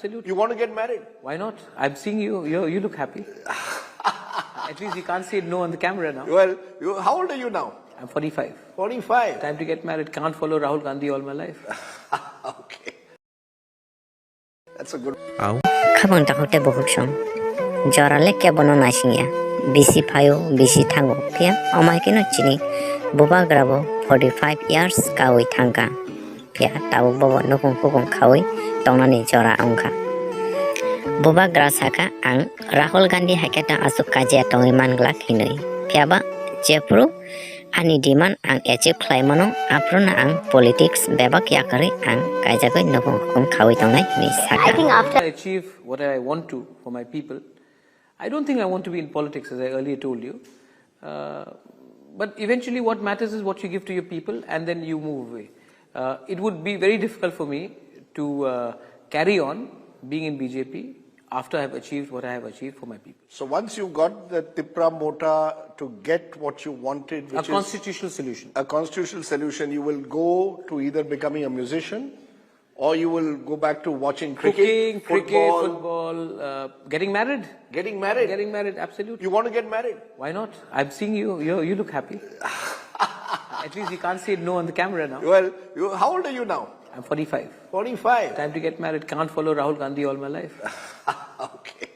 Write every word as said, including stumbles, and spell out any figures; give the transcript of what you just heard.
You want to get married? Why not? I'm seeing you. You, you look happy. At least you can't say no on the camera now. Well, you, how old are you now? I'm forty-five. forty-five. Time to get married. Can't follow Rahul Gandhi all my life. Okay. That's a good. Au. Khabang takhuk tei bukhuk song. Jora le kebono naisingya. Bisi phaio, bisi thango. Phiya omo hai kheno chini bubagra bo forty-five years kaui thangkha. Phiya tabuk bobo nukung khukung khaui tongnani jora wngkha. Bubagra sakha, "Ang Rahul Gandhi hai khe ta aswk kajia tongwi manglak," hinwi. Phiyaba jephru ani demand ang achieve khlai mano, aphruno ang politics bebak yakarwi ang kaijagwi nukung khukung khaui tongnai hinwi sakha. I think after I achieve what I want to for my people, I don't think I want to be in politics, as I earlier told you. Uh, but eventually, what matters is what you give to your people, and then you move away. Uh, it would be very difficult for me to uh, carry on being in B J P after I have achieved what I have achieved for my people. So once you got the Tipra Motha to get what you wanted, which a is constitutional solution. A constitutional solution, you will go to either becoming a musician or you will go back to watching cricket, cooking, cricket, football, football, uh, getting married. Getting married. Getting married, absolutely. You want to get married? Why not? I'm seeing you. You, you look happy. At least you can't say no on the camera now. Well, you, how old are you now? I'm forty-five. Forty-five. Time to get married. Can't follow Rahul Gandhi all my life. Okay.